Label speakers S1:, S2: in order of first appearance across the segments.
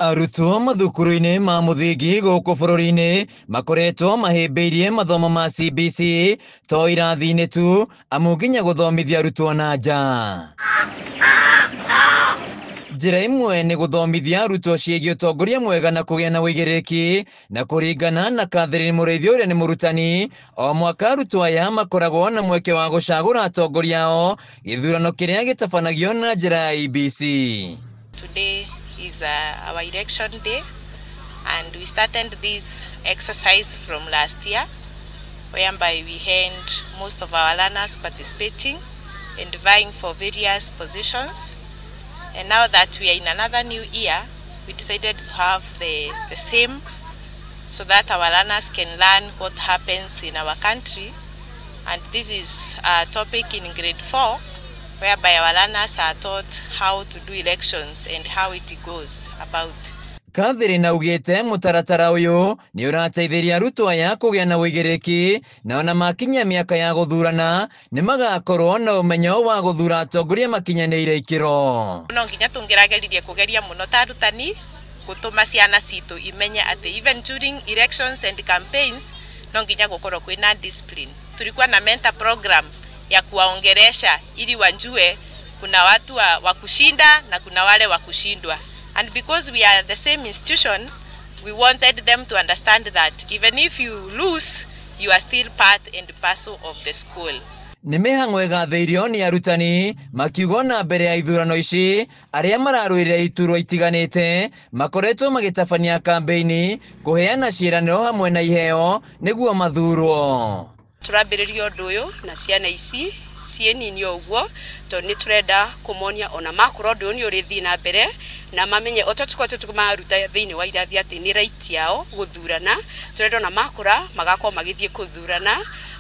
S1: Arutwo mathukuru-inĩ ma mũthingi gũkũ bũrũri-inĩ makoretwo mahĩmbĩirie mathomo ma CBC to irathi-inĩ tu amu nginya gũthomithia arutwo na nja. Njĩra ĩmwe nĩ gũthomithia arutwo ciĩgiĩ ũtongoria mwega na kũgĩa na ũigĩrĩrĩki na kũringana na Catherine Mũrĩithi ũrĩa nĩ mũrutani, o mwaka arutwo aya makoragwo na mweke wa gũcagũra atongoria ao gĩthurano kĩrĩa gĩtabanagio na njĩra ya IEBC.
S2: Today is our election day, and we started this exercise from last year, whereby we had most of our learners participating and vying for various positions. And now that we are in another new year, we decided to have the same so that our learners can learn what happens in our country. And this is a topic in grade 4, whereby our learners are taught how to do elections and how it goes about.
S1: Catherine augĩte mũtaratara ũyũ nĩ ũrateithĩria arutwo aya kũgĩa na ũigĩrĩrĩki na ona makinyia mĩaka ya gũthurana nĩ magakorwo na ũmenyo wa gũthura atongoria makinyanĩire ikĩro.
S2: No nginya tũngĩrageririe kũgeria mũno ta arutani gũtũma ciana citũ imenye atĩ even during elections and campaigns no nginya gũkorwo kwĩna discipline. Tulikuwa na mentor program ya kuwaongeresha ili wajue kuna watu wa kushinda na kuna wale wa kushindwa. And because we are the same institution, we wanted them to understand that even if you lose, you are still part and parcel of the school.
S1: Nĩ mĩhang'o ĩgathĩirio nĩ arutani makiuga na mbere ya ithurano ici arĩa mararũĩrĩra iturwa itiganĩte makoretwo magĩtabania kambĩini kũheana ciĩranĩro hamwe na iheo nĩguo mathurwo.
S3: Tũrambĩrĩria ũndũ ũyũ na ciana ici ciĩ nini o ũguo tondũ nĩ tũrenda kũmonia ona makũra ũndũ ũyũ nĩ ũrĩthiĩ na mbere na mamenye o ta tũkoretwo tũkĩmaruta thĩinĩ wa irathi atĩ nĩ right yao gũthurana. Tũrenda ona makũra magakorwo magĩthiĩ kũthurana,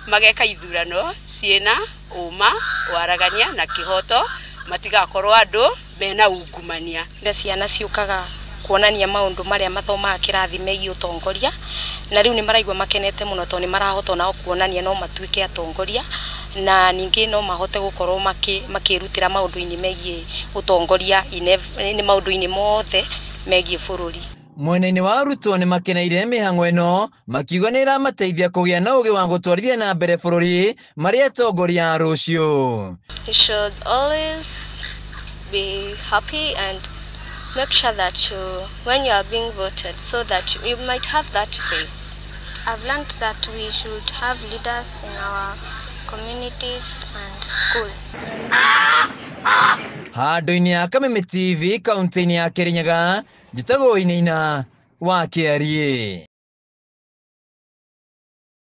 S3: mageka ithurano ciĩna ũma, waragania na kĩhoto, matigakorwo andũ mena ungumania.
S4: Na ciana ciũkaga kuonania maũndũ marĩa mathomaga kĩrathi megiĩ ũtongoria, na rĩu nĩ maraigua makenete mũno tondũ nĩ marahota onao kuonania no matuĩke atongoria na ningĩ no mahote gũkorwo makĩrutĩra maũndũ-inĩ megiĩ ũtongoria nĩ maũndũ-inĩ mothe megiĩ bũrũri.
S1: Mwena-inĩ wa arutwo nĩ makeneire mĩhang'o ĩno makiuga nĩ ĩramateithia kũgĩa na ũgĩ wa gũtwarithia na mbere bũrũri marĩ atongoria a rũciũ.
S5: You should always be happy and make sure that when you are being voted, so that you might have that faith.
S6: I've learned that we should have leaders in our communities and school.
S1: Handũ-inĩ ya Kameme TV kaunti-inĩ ya Kirinyaga, njĩtagwo Wainaina wa Kĩariĩ.